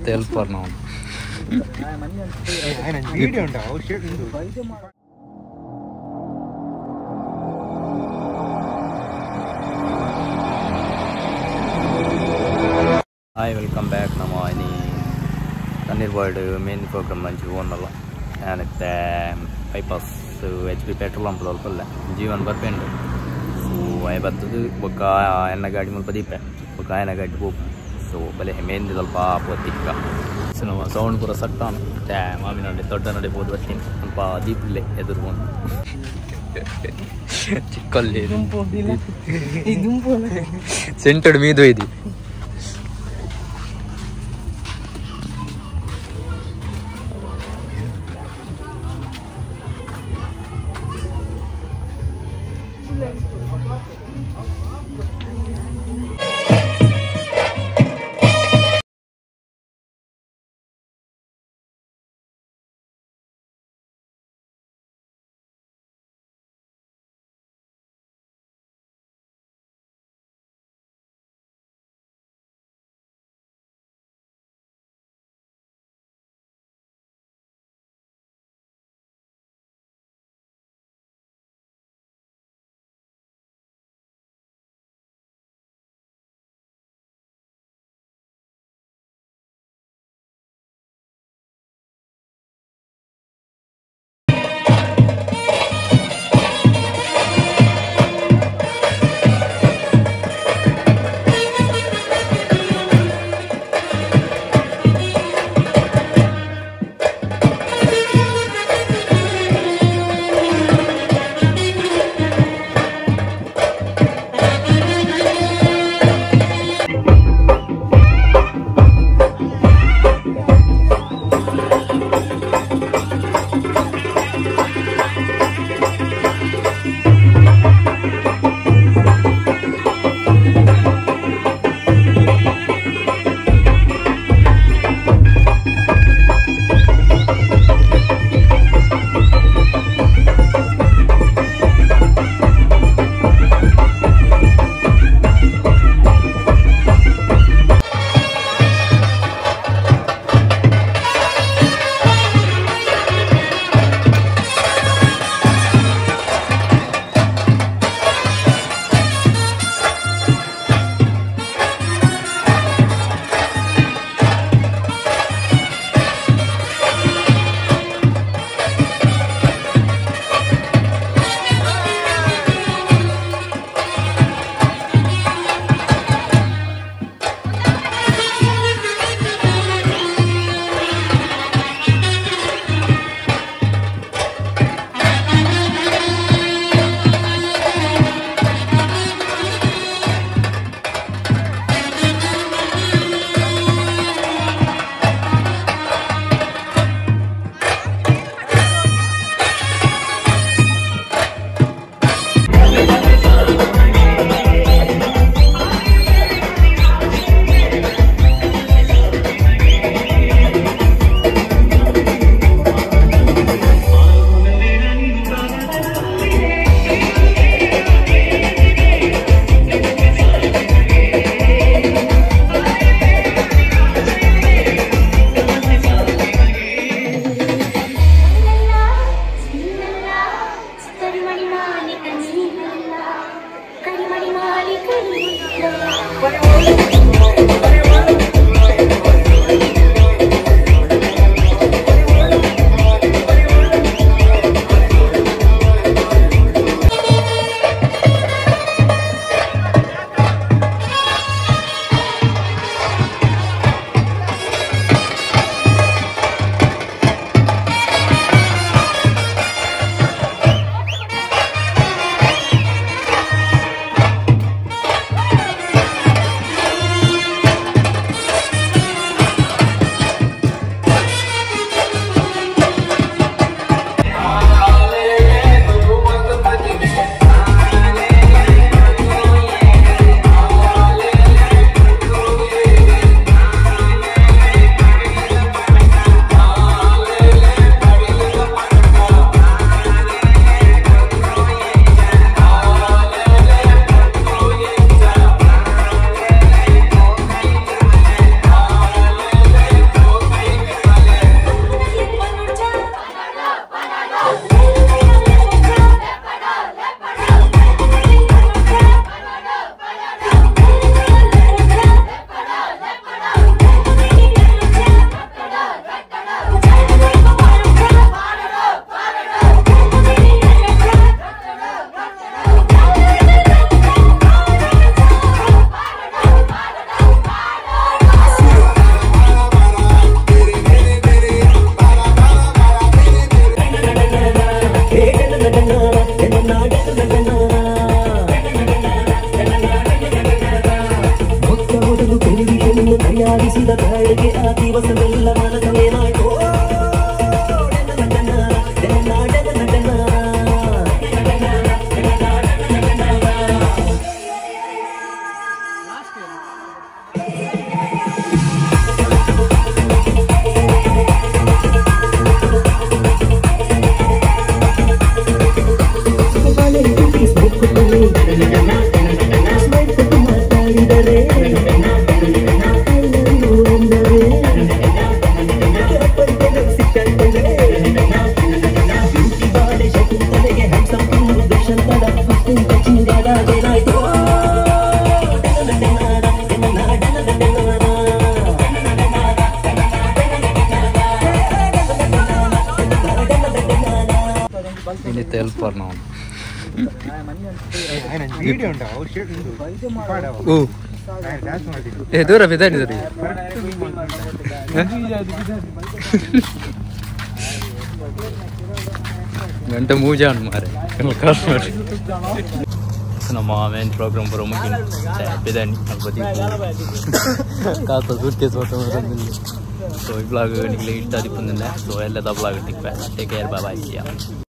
ಮಾತ ಹೆಲ್ಪರ್ ನಾವು. Hi welcome back. ನಮ್ಮ ಇನಿ ತಣ್ಣೀರ್ ಬಾಯ್ಡ್ ಮೇನ್ ಪ್ರೋಗ್ರಾಮ್ ಮಂಚಿ ಓನಲ್ಲ ಯಾನಿತ್ತೆ bypass H P petrol pump ಅಲ್ಪಲ್ಲ ಜೀವನ್ ಬರ್ಪೆಂಡು. ಸೊ ಆಯ್ ಬತ್ತದು ಬೊಕ್ಕ ಎನ್ನ ಗಾಡಿ ಮುಲ್ಪ ದೀಪೆ ಬೊಕ್ಕ ಆಯನ ಗಾಡಿ ಪೋಪು. ಸೊ ಬಲೆ ಮೇಂದಿ ಸ್ವಲ್ಪ ಪೋತಿಕ್ಕ. ಸೊ ನಮ್ಮ ಸೌಂಡ್ ಪೂರ ಸಟ್ಟಾನು ಟ್ಯಾ ಮಾಮಿ ನೋಡಿ ದೊಡ್ಡ ನೋಡಿ ಪೋದು ಬರ್ತೀನಿ ಸ್ವಲ್ಪ ದೀಪಿಲ್ಲೆ ಎದುರು ಚಿಕ್ಕಲ್ಲಿ ಸೆಂಟರ್ಡ್ ಮೀದು ಇದು. ಇನ್ನಿತ್ತ ಹೆಲ್ಪರ್ ನಾವು. ಓ ಏ ದೂರ ಬಿದ್ದಾನಿ ಸರಿ. ಗಂಟೆ ಮೂಜಾನ್ ಮಾರೆ ಕಾಸು ಮಾಡಿ. ನಮ್ಮ ಮೇನ್ ಪ್ರೋಗ್ರಾಮ್ ಬರೋ ಮುಗಿನ ಬಿದ್ದಾನಿ ಅಲ್ಪತಿ ಕಾಸ ಸೂಟ್ ಕೇಸ್. ಸೊ ಈ ಬ್ಲಾಗ್ ನಿಮಗೆ ಇಷ್ಟ ಆದಿಪ್ಪಂದಿಲ್ಲ. ಸೊ ಎಲ್ಲದ ಬ್ಲಾಗ್ ಟಿಕ್ಪೆ. Take care, boy.